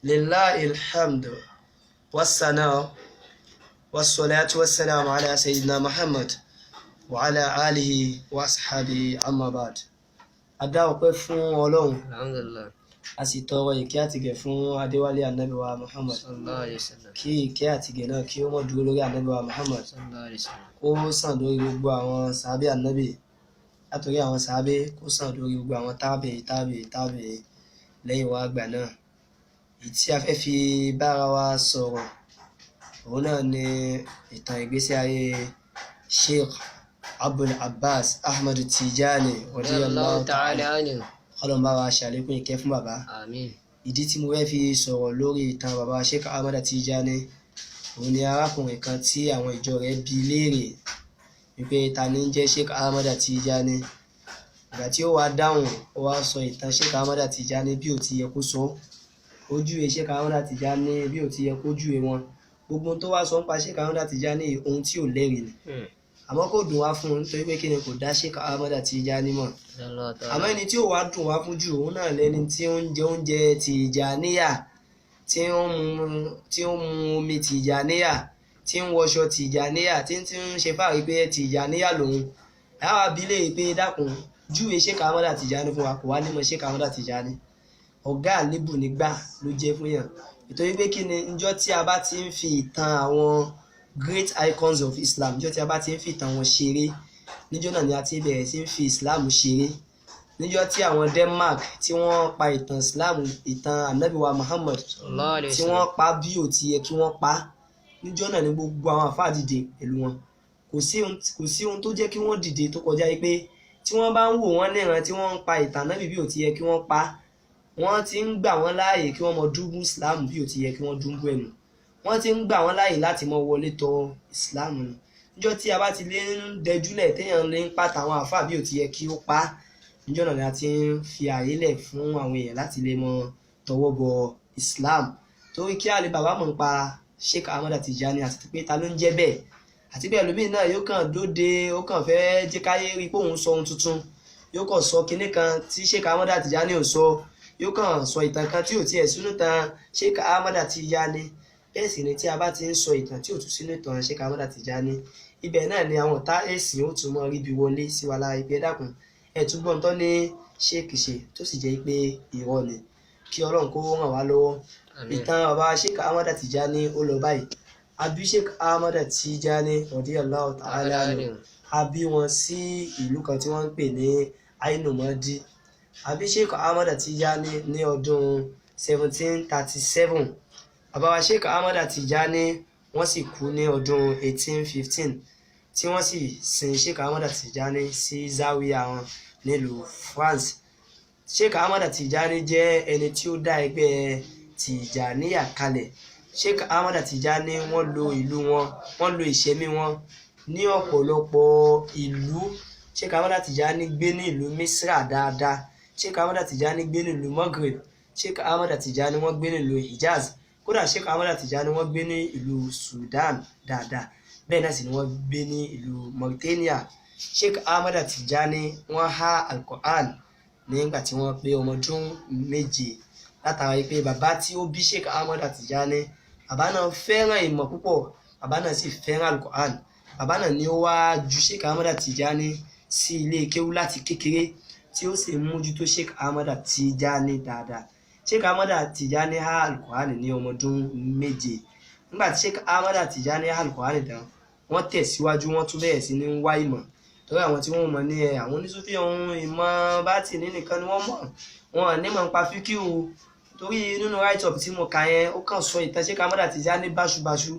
لله الحمد والثناء والصلاة والسلام على سيدنا محمد وعلى آله وأصحابه أما بعد. A dá ọpẹ́ fún Ọlọ́run. Alhamdulillah. A sì tọrọ ìkẹ́ àtìgẹ̀ fún Adéwálé Ànábì wa Muhammad. Sallallahu alayhi wa sallam. Kí ìkẹ́ àtìgẹ̀ náà kí ó mọ̀ dúró lórí Ànábì wa Muhammad, Sallallahu alayhi wa sallam. kó sàn lórí gbogbo àwọn sàábé Ànábì, látòrí àwọn sàábé kó sàn lórí gbogbo àwọn tábìí tábìí tábìí lẹ́yìn wá àgbà náà. Èyí tí a fẹ́ fi bára wa sọ̀rọ̀, òun náà ni ìtàn ìgbésí ayé Sheikh Abul Abbas Ahmad Tijani Radiyallahu ta'ala anhu. Ọlọ́run bá wa ṣàlékún ìkẹ́ fún bàbá. Àmín. Ìdí tí mo fẹ́ fi sọ̀rọ̀ lórí ìtàn bàbá Sheikh Ahmad Tijani, òun ni arákùnrin kan tí àwọn ìjọ rẹ̀ bi léèrè wípé ta ni ń jẹ́ Sheikh Ahmad Tijani. Ìgbà tí ó wá dáhùn, ó wá sọ ìtàn Sheikh Ahmad Tijani bí ò ti yẹ kó sọ, ó júwe Sheikh Ahmad Tijani bí ò ti yẹ kó júwe wọn. Gbogbo ohun tó wá sọ nípa Sheikh Ahmad Tijani, ohun tí ò lẹ́rìí ni. Àmọ́ kò dùn wá fún un nítorí pé kí ni, kò dá Sheikh Ahmad Tijani mọ̀. Radiyallahu ta'ala. Àmọ́ ẹni tí ó wá dùn wá fún jù, òun náà lẹni tí ó ń jẹ oúnjẹ Tìjàníyà, tí ó ń mu omi Tìjàníyà, tí ń wọṣọ Tìjàníyà, tí ń ṣe fáàrí pé Tìjàníyà lòun. Àwọn abilé pé dákun, júwe Sheikh Ahmad Tijani fún wa, kò wá nímọ̀ Sheikh Ahmad Tijani. Ọ̀gá àlébù nígbà ló jẹ́ fún yàn, nítorí pé kí ni, njọ́ tí a bá ti ń fi ìtàn àwọn great icons of Islam, njọ́ tí a bá ti ń fi ìtàn wọn ṣeré, níjọ́ náà ni a ti bẹ̀rẹ̀ sí ń fi Islam ṣeré. Níjọ́ tí àwọn Denmark tí wọ́n pa ìtàn Islam, ìtàn Ànábì wa Muhammad, Sallallahu alayhi wa tí sallam. wọ́n pa bí ò ti yẹ kí wọ́n pa, níjọ́ náà ni gbogbo àwọn àfáà dìde pẹ̀lú wọn. Kò sí ohun tó jẹ́ kí wọ́n dìde tó kọjá yìí pé tí wọ́n bá ń wò wọ́n níran tí wọ́n ń pa ìtàn Ànábì bí ò ti yẹ kí wọ́n pa, wọ́n ti ń gbà wọ́n láàyè kí wọ́n mọ dúnbú Islam bí ò ti yẹ kí wọ́n dúnbú ẹnu. Wọ́n ti ń gbà wọ́n láàyè láti mọ wọlé tọ̀ Islam nù. Níjọ́ tí a bá ti lè ń dẹjúlẹ̀, téèyàn lè ń pàtàwọn àwọn àfáà bí ò ti yẹ kí ó pa, níjọ́ náà ni a ti ń fi àyè lẹ̀ fún àwọn èèyàn láti lè mọ tọwọ́ bọ Islam. Torí kí àlè bàbá mọ̀ ń pa Sheikh Ahmad Tijani àti pé ta ló ń jẹ́ bẹ́ẹ̀, àti pé ẹlòmíì náà yóò kàn dóde, ó kàn fẹ́ jẹ́ káyé rí pé òun sọ ohun tuntun, yóò kàn sọ kinní kan tí Sheikh Ahmad Tijani ò sọ, yóò kàn sọ ìtàn kan tí ò tiẹ̀ sínú tan Sheikh Ahmad Tijani. Bẹ́ẹ̀ sì ni tí a bá ti ń sọ ìtàn tí ò tún sínú ìtàn Sheikh Ahmad Tijani, ibẹ̀ náà ni àwọn ọ̀tá ẹ̀sìn ó tún mọ́ ríbi wọlé sí wa lára ibi. Ẹ dákun, ẹ̀ tún gbọ́n tán ní Sheikh ṣe, tó sì jẹ́ pé irọ́ ni. Kí Ọlọ́run kó ràn wá lọ́wọ́. Àmín. Ìtàn bàbá Sheikh Ahmad Tijani ó lọ báyìí. Àbí Sheikh Ahmad Tijani radiyallahu ta'ala anhu, a bí wọn sí ìlú kan tí wọ́n ń pè ní Ainumadi. Àbí Sheikh Ahmad Tijani ní ọdún 1737. Bàbá wa Sheikh Ahmad Tijani, wọ́n sì kú ní ọdún 1815, tí wọ́n sì sin Sheikh Ahmad Tijani sí zawiya wọn nílùú France. Sheikh Ahmad Tijani jẹ́ ẹni tí ó dá ẹgbẹ́ Tijaniya kalẹ̀. Sheikh Ahmad Tijani, wọ́n lo ìlú wọn, wọ́n lo ìṣẹ̀mí wọn ní ọ̀pọ̀lọpọ̀ ìlú. Sheikh Ahmad Tijani gbé ní ìlú Misra dáadáa. Sheikh Ahmad Tijani gbé ní ìlú Maghreb. Sheikh Ahmad Tijani, wọ́n gbé ní ìlú Hijaz. Kódà Sheikh Ahmad Tijani, wọ́n gbé ní ìlú Sudan dáadáa. Bẹ́ẹ̀ náà sì ni wọ́n gbé ní ìlú Mauritania. Sheikh Ahmad Tijani, wọ́n há Al-Qur'an nígbà tí wọ́n pé ọmọ ọdún 7, látara pé bàbá tí ó bí Sheikh Ahmad Tijani, bàbá náà fẹ́ràn ìmọ̀ púpọ̀, bàbá náà sì fẹ́ràn Al-Qur'an. Bàbá náà ni ó wá ju Sheikh Ahmad Tijani sí ilé kéwú láti kékeré, tí ó sì ń mójútó Sheikh Ahmad Tijani dáadáa. Sheikh Ahmad Tijani há Al-Qur'an ní ọmọ ọdún 7. Nígbà tí Sheikh Ahmad Tijani há Al-Qur'an tán, wọ́n tẹ̀síwájú, wọ́n tún bẹ̀rẹ̀ sí ní wá ìmọ̀, torí àwọn tí wọ́n mọ̀ ní ẹ àwọn onísúfì, ohun ìmọ̀ bátìní nìkan ni wọ́n mọ̀, wọn ní mọ̀ nípa fíkíù. Torí nínú write up tí mo kà yẹn, ó kàn sọ ìtàn Sheikh Ahmad Tijani báṣubàṣu.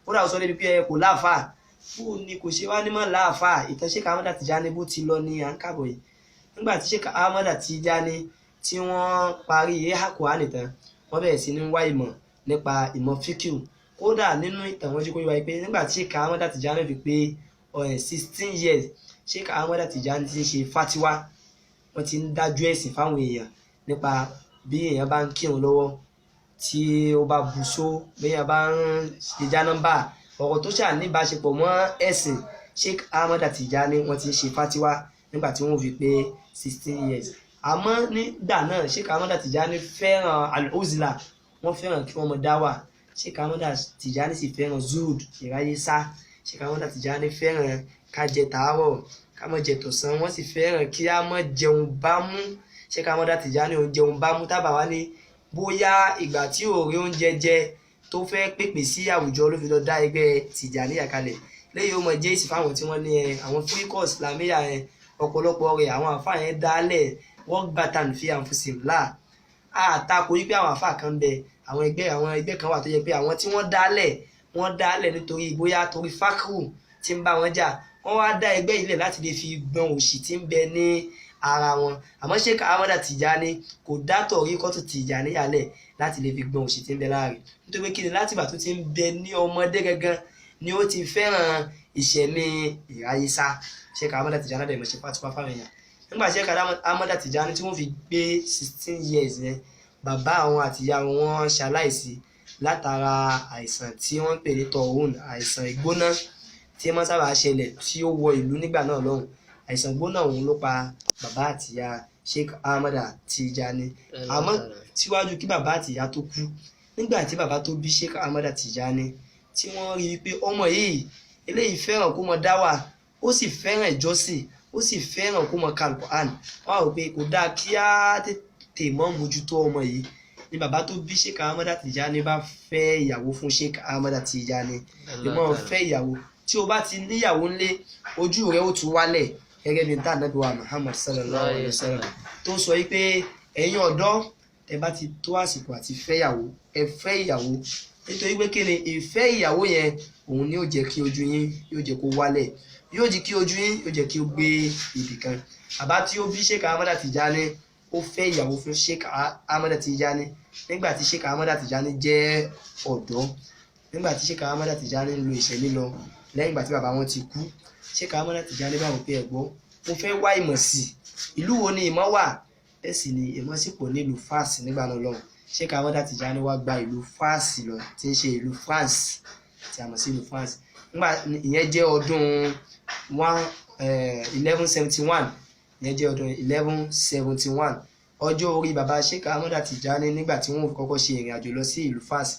Kódà ó sọ débi pé ẹ kò láàfáà fún ni, kò ṣe wá nímọ̀ láàfáà. Ìtàn Sheikh Ahmad Tijani bó ti lọ ní à ń kàbọ̀ yìí. Nígbà tí Sheikh Ahmad Tijani tí wọ́n parí ìhà Kùránì tán, wọ́n bẹ̀rẹ̀ sí ní wá ìmọ̀ nípa ìmọ̀ fíkíù. Kódà nínú ìtàn, wọn jẹ́ kó yé wa pé nígbà tí Sheikh Ahmad Tijani fi pé 16 years, Sheikh Ahmad Tijani ti ń ṣe fatiwa. Wọ́n ti ń dájú ẹ̀sìn fáwọn èèyàn nípa bí èèyàn bá ń kírun lọ́wọ́ tí ó bá buṣó, bí èèyàn bá ń ṣe jánọ́mbà, ọ̀rọ̀ tó ṣà níbáṣepọ̀ mọ́ ẹ̀sìn. Sheikh Ahmad Tijani, wọ́n ti ń ṣe fatiwa nígbà tí wọ́n fi pé 16 years. Àmọ́ nígbà náà, Sheikh Ahmad Tijani fẹ́ràn al-uzla. Wọ́n fẹ́ràn kí wọ́n mọ dáwà. Sheikh Ahmada Tijani sì fẹ́ràn zuhud, ìráyé sá. Sheikh Ahmada Tijani fẹ́ràn ká jẹ tàárọ̀, ká má jẹ tọ̀sán. Wọ́n sì fẹ́ràn kí á má jẹun bámú. Sheikh Ahmada Tijani ò ń jẹun bámú. Tábà wá ní bóyá ìgbà tí ò rí oúnjẹ jẹ tó fẹ́ pèpè sí àwùjọ ló fi lọ dá ẹgbẹ́ Tìjàníyà kalẹ̀. Lẹ́yìn ó mọ jẹ́ èsì fáwọn tí wọ́n ní ẹ àwọn fúríkọ̀ islamiyà yẹn, ọ̀pọ̀lọpọ̀ rẹ̀ àwọn àfáà yẹn dálẹ̀ wọ́n gbà tàn fi àǹfùsìn là àtakò wípé àwọn àfáà kan ń bẹ, àwọn ẹgbẹ́ kan wà tó yẹ pé àwọn tí wọ́n dálẹ̀, wọ́n dálẹ̀ nítorí bóyá torí fákìrù tí ń bá wọn jà, wọ́n wá dá ẹgbẹ́ yìí lẹ̀ láti lè fi gbọ́n òṣì tí ń bẹ ní ara wọn. Àmọ́ Sheikh Ahmada Tijani kò dá tọ̀ríkọ́tù Tìjàníyà lẹ̀ láti lè fi gbọ́n òṣì tí ń bẹ lára rẹ̀, nítorí pé kí ni, látìgbà tó ti ń bẹ ní ọmọdé gangan ni ó ti fẹ́ràn ìṣẹ̀mí ìráyésá. Sheikh Ahmada Tijani dẹ̀ mọ̀ ṣe fatiwa fáwọn èèyàn. Nígbà Sheikh Ahmada Tijani tí wọ́n fi gbé 16 years yẹn, bàbá àwọn àtìyá wọn ṣaláìsí látara àìsàn tí wọ́n ń pè ní tọ̀hún, àìsàn ìgbóná tí wọ́n sábà ṣẹlẹ̀ tí ó wọ ìlú nígbà náà lọ́hùn. Àìsàn ìgbóná ọ̀hún ló pa bàbá àtìyá Sheikh Ahmada Tijani. Àmọ́ síwájú kí bàbá àtìyá tó kú, nígbà tí bàbá tó bí Sheikh Ahmada Tijani tí wọ́n rí i pé ọmọ yìí, eléyìí fẹ́ràn kó mọ dáwà, ó sì fẹ́ràn ìjọsìn, ó sì fẹ́ràn kó mọ ka Al-Qur'an, wọ́n á rò pé kò dáa kí á tètè mọ́ mójútó ọmọ yìí, ni bàbá tó bí Sheikh Ahmada Tijani bá fẹ́ ìyàwó fún Sheikh Ahmada Tijani. Ìmọ̀ fẹ́ ìyàwó, tí o bá ti níyàwó ńlé, ojú rẹ ó tún wálẹ̀, gẹ́gẹ́ bí tá Ànábì wa Muhammad sallallahu alayhi wa sallam tó sọ yìí pé ẹ̀yin ọ̀dọ́, tẹ́ bá ti tó àsìkò àti fẹ́yàwó, ẹ fẹ́ ìyàwó, nítorí pé kí ni, ìfẹ́ ìyàwó yẹn òun ni yóò jẹ́ kí ojú yín yóò jẹ́ kó wálẹ̀, yóò jẹ́ kí ojú yín yóò jẹ́ kí ó gbé ibì kan. Bàbá tí ó bí Sheikh Ahmada Tijani, ó fẹ́ ìyàwó fún Sheikh Ahmada Tijani nígbà tí Sheikh Ahmada Tijani jẹ́ ọ̀dọ́, nígbà tí Sheikh Ahmada Tijani ń lo ìṣẹ̀lẹ̀ lọ lẹ́yìn ìgbà tí bàbá wọn ti kú. Sheikh Ahmada Tijani bá wò pé ẹ̀gbọ́n, mo fẹ́ wá ìmọ̀ sí i, ìlú wo ni ìmọ̀ wà? Bẹ́ẹ̀ sì ni ìmọ̀ sì pọ̀ nílùú Fars nígbà náà lọ́hùn. Sheikh Ahmada Tijani wá gba ìlú Fars lọ, tí ń ṣe ìlú France, tí a mọ̀ sí ìlú France. Nígbà ìyẹn jẹ́ ọdún 1171, ìyẹn jẹ́ ọdún 1171. Ọjọ́ orí bàbá Sheikh Ahmada Tijani nígbà tí wọ́n kọ́kọ́ ṣe ìrìn àjò lọ sí ìlú Fars,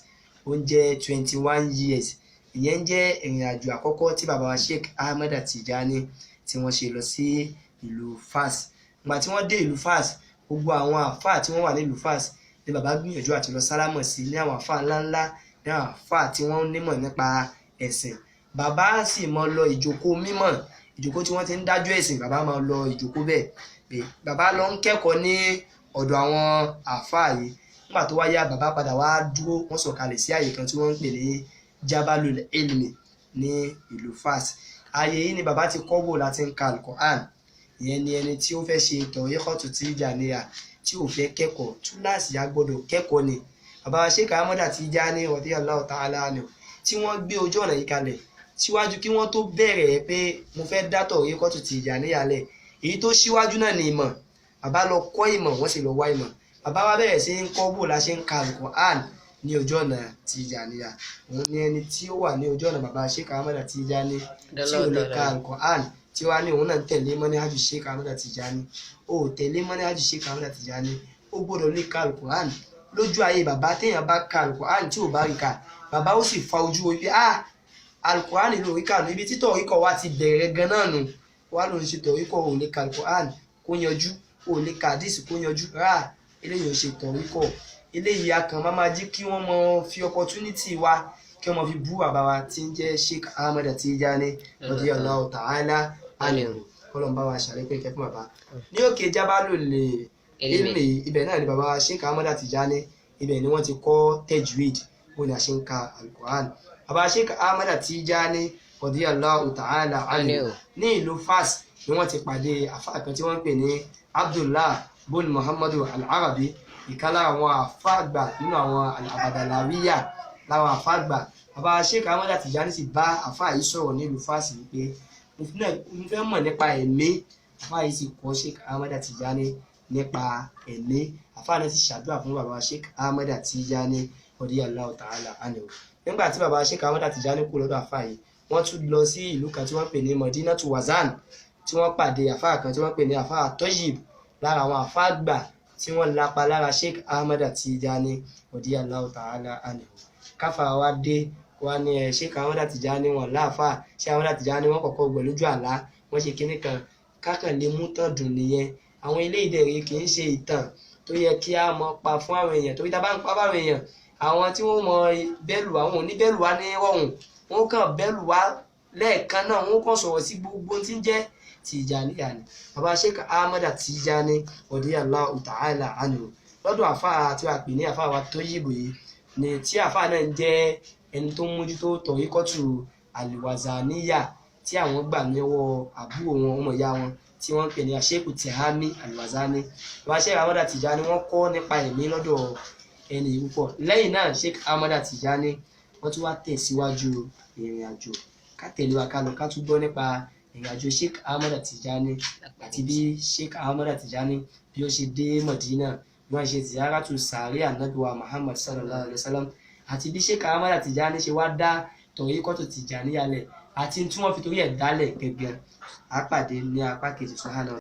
ó ń jẹ́ 21 years. Ìyẹn jẹ́ ìrìn àjò àkọ́kọ́ tí bàbá wa Sheikh Ahmada Tijani tí wọ́n ṣe lọ sí ìlú Fars. Ìgbà tí wọ́n dé ìlú Fars, gbogbo àwọn àfáà tí wọ́n wà ní ìlú Fars ni bàbá gbìyànjú àti lọ sálámọ̀ sí, ní àwọn àfáà ńláńlá, ní àwọn àfáà tí wọ́n nímọ̀ nípa ẹ̀sìn. Bàbá sì mọ lọ ìjókòó mímọ̀, ìjókòó tí wọ́n ti ń dájọ́ ẹ̀sìn. Bàbá máa lọ ìjókòó bẹ́ẹ̀ pé bàbá lọ ń kẹ́kọ̀ọ́ ní ọ̀dọ̀ àwọn àfáà yìí. Nígbà tó wá yá, bàbá padà wá dúró, wọ́n sọ̀kalẹ̀ sí àyè kan tí wọ́n ń pè ní Jabalul Ilmi ní ìlú Fars. Ààyè yìí ni bàbá ti kọ́ bò láti ń ka Al-Qur'an. Ìyẹn ni ẹni tí ó fẹ́ ṣe tọ̀ríkọ̀tù Tìjàníyà tí ò fẹ́ kẹ́kọ̀ọ́, túláàsì á gbọ́dọ̀ kẹ́kọ̀ọ́ ni. Bàbá wa Sheikh Ahmada Tijani radiyallahu ta'ala anhu tí wọ́n gbé ojú ọ̀nà yìí kalẹ̀, síwájú kí wọ́n tó bẹ̀rẹ̀ pé mo fẹ́ dá tọ̀ríkọ̀tù Tìjàníyà lẹ̀, èyí tó síwájú náà ni ìmọ̀. Bàbá lọ kọ́ ìmọ̀, wọ́n sì lọ wá ìmọ̀. Bàbá wa bẹ̀rẹ̀ sí ń kọ́ bò la ṣe ń ka Al-Qur'an ní ojú ọ̀nà Tìjàníyà. Òun ni ẹni tí ó wà ní ojú ọ̀nà bàbá Sheikh Ahmada Tijani tí ò lè ka Al-Qur'an, tí wàá ní òun náà ń tẹ̀lé manhaju Sheikh Ahmada Tijani. Ó tẹ̀lé manhaju Sheikh Ahmada Tijani, ó gbọ́dọ̀ lè ka Al-Qur'an. Lójú ayé bàbá, téèyàn bá ka Al-Qur'an tí ò bá rí ka, bàbá ó sì fa ojú wo pé ah, Al-Qur'an ló rí kà nù. Ibi tí tọ̀ríkọ̀ wa ti bẹ̀rẹ̀ gan náà nù. Wà ló ń ṣe tọ̀ríkọ̀, ò lè ka Al-Qur'an kó yanjú, ò lè ka hadith kó yanjú rà. Eléyìí ò ṣe tọ̀ríkọ̀. Eléyìí a kàn máa jí kí wọ́n mọ fi opportunity wa kí wọ́n mọ fi bú bàbá wa tí ń jẹ́ Sheikh Ahmada Tijani radiyallahu ta'ala anhu. Kọ́lọ̀ ń bá wa ṣàlékún ìkẹ́ fún bàbá. Ní òkè Jabalul Ilmi, ibẹ̀ náà ni bàbá wa Sheikh Ahmada Tijani, ibẹ̀ ni wọ́n ti kọ́ tajwid, bó ni a ṣe ń ka Al-Qur'an. Bàbá Sheikh Ahmada Tijani radiyallahu ta'ala anhu, ní ìlú Fas ni wọ́n ti pàdé àfáà kan tí wọ́n ń pè ní Abdullah bun Muhammadu Al-Arabi, ìkan lára àwọn àfáàgbà nínú àwọn Al-Abadalawiya láwọn àfáàgbà. Bàbá Sheikh Ahmada Tijani sì bá àfáà yìí sọ̀rọ̀ nílùú Fas wípé mo fẹ́ mọ̀ nípa ẹ̀mí. Àfáà yìí sì kọ́ Sheikh Ahmada Tijani nípa ẹ̀mí. Àfáà náà sì ṣàdúrà fún bàbá Sheikh Ahmada Tijani radiyallahu ta'ala anhu. Nígbà tí bàbá Sheikh Ahmada Tijani kú lọ́dọ̀ àfáà yìí, wọ́n tún lọ sí ìlú kan tí wọ́n pè ní Madinatu Wazan, tí wọ́n pàdé àfáà kan tí wọ́n pè ní àfáà Toyib, lára àwọn àfáà gbà tí wọ́n lapa lára Sheikh Ahmad Tijani radiyallahu ta'ala anhu. Káfà wa dé wa ní ẹ Sheikh Ahmad Tijani wọn láàfà, Sheikh Ahmad Tijani wọn kọ́kọ́ gbẹ lójú àlá, wọ́n ṣe kinní kan, kákan lè mú tán dùn nìyẹn. Àwọn ilé ìdẹ̀rẹ̀ kì í ṣe ìtàn tó yẹ kí a mọ pa fún àwọn èèyàn, torí tá a bá ń pa fáwọn èèyàn, àwọn tí wọ́n mọ bẹ́ẹ̀lù, àwọn òní bẹ́ẹ̀lù wa ní rọrùn, wọ́n kàn bẹ́ẹ̀lù wa lẹ́ẹ̀kan náà, wọ́n kàn sọ̀rọ̀ sí gbogbo tí ń jẹ́ Tìjàníyà ni. Bàbá Sheikh Ahmad Tijani radiyallahu ta'ala anhu, lọ́dọ̀ àfáà tí a pè ní àfáà wa Tóyìbù yìí ni, tí àfáà náà ń jẹ́ ẹni tó ń mójútó tọ̀ríkọ́tù àlùwàzàníyà tí àwọn gbà ní ọwọ́ àbúrò wọn, ọmọ ìyá wọn tí wọ́n ń pè ní Sheikh Tihami Alwazani. Bàbá Sheikh Ahmad Tijani wọ́n kọ́ nípa ẹ̀mí lọ́dọ̀ ẹni yìí púpọ̀. Lẹ́yìn náà Sheikh Ahmad Tijani wọ́n tún wá tẹ̀síwájú ìrìn àjò. Ká tẹ̀lé wa ká lọ, ká tún gbọ́ nípa ìrìn àjò Sheikh Ahmad Tijani àti bí Sheikh Ahmad Tijani bí ó ṣe dé Madina, bí wọ́n ṣe ziyaratu sàárè ànábì wa Muhammad sallallahu alayhi wa sallam, àti bí Sheikh Ahmad Tijani ṣe wá dá tọ̀ríkọ́tù Tìjàníyà lẹ̀, àti tí wọ́n fi torí ẹ̀ dálẹ̀ gẹ́gẹ́. Á pàdé ní apá kejì. Subhana.